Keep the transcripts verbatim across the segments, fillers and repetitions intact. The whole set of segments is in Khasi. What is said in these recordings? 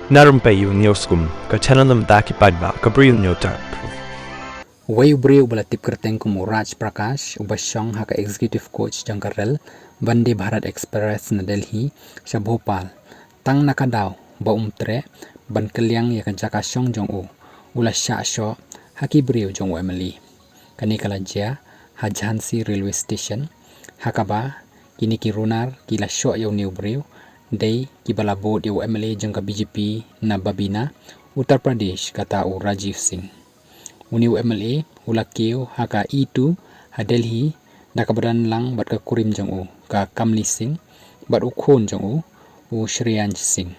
Narum pei u niu skum ka channel nam ta ki paidbah ka briew niu tak. Wei u briew ba la tip kyrteng kum u Raj Prakash, uba shong ha ka executive coach jong ka rel Vande Bharat Express na Delhi sha Bhopal, tang na ka daw ba um treh ban kylliang ïa ka jaka shong jong u, u la shah shoh ha ki briew jong u M L A. Kane ka la jia ha Jhansi Railway Station, ha kaba kine ki runar ki la shoh ïa une u briew, dei kiba la bud ïa u M L A jong ka B J P na Babina, Uttar Pradesh, kata u Rajiv Singh. Une u M L A u la kiew ha ka E two ha Delhi da kaba don lang bad ka kurim jong u, ka Kamli Singh, bad u khun jong u, u Shreyansh Singh.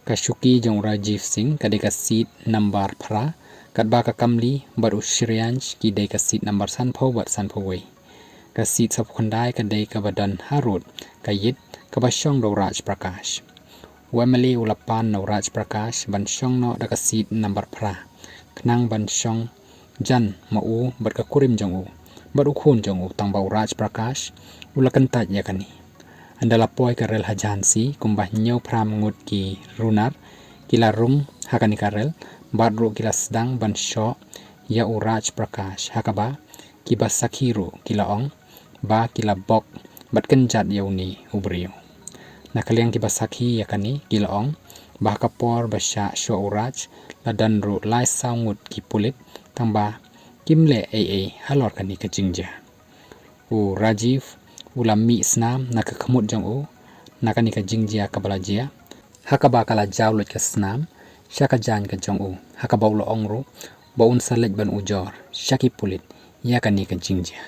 Ka shuki jong u Rajiv Singh ka dei ka seat number phra, katba ka Kamli bad u Shreyansh ki dei ka seat number sanphew bad sanphew wei. Ka seat saphew khyndai ka dei kaba don harud ka ïit kaba shong da u Raj Prakash. U M L A u la pan na u Raj Prakash ban shong noh da ka seat number phra, khnang ban shong jan ma u bad ka kurim jong u bad u khun jong u, tangba u Raj Prakash u la kyntait ïa kane. Ynda la poi ka rel ha Jhansi, kumba hynñiew phra ngut ki runar ki la rung ha kane ka rel, bad ruh ki la sdang ban shoh ïa u Raj Prakash, ha kaba kiba sakhi ruh ki la ong ba ki la bok bad kynjat ïa une u briew. Na ka liang kiba sakhi ïa kane ki la ong ba ha ka por ba shah shoh u Raj la don ruh lai saw ngut ki pulit, tangba kim leh ei ei halor kane ka jingjia. U Rajiv u la mih snam na ka khmut jong u na kane ka jingjia kaba la jia, ha kaba ka la jaw luid ka snam sha ka jaiñ ka jong u, ha kaba u la ong ruh ba un sa leit ban ujor sha ki pulit ïa kane ka jingjia.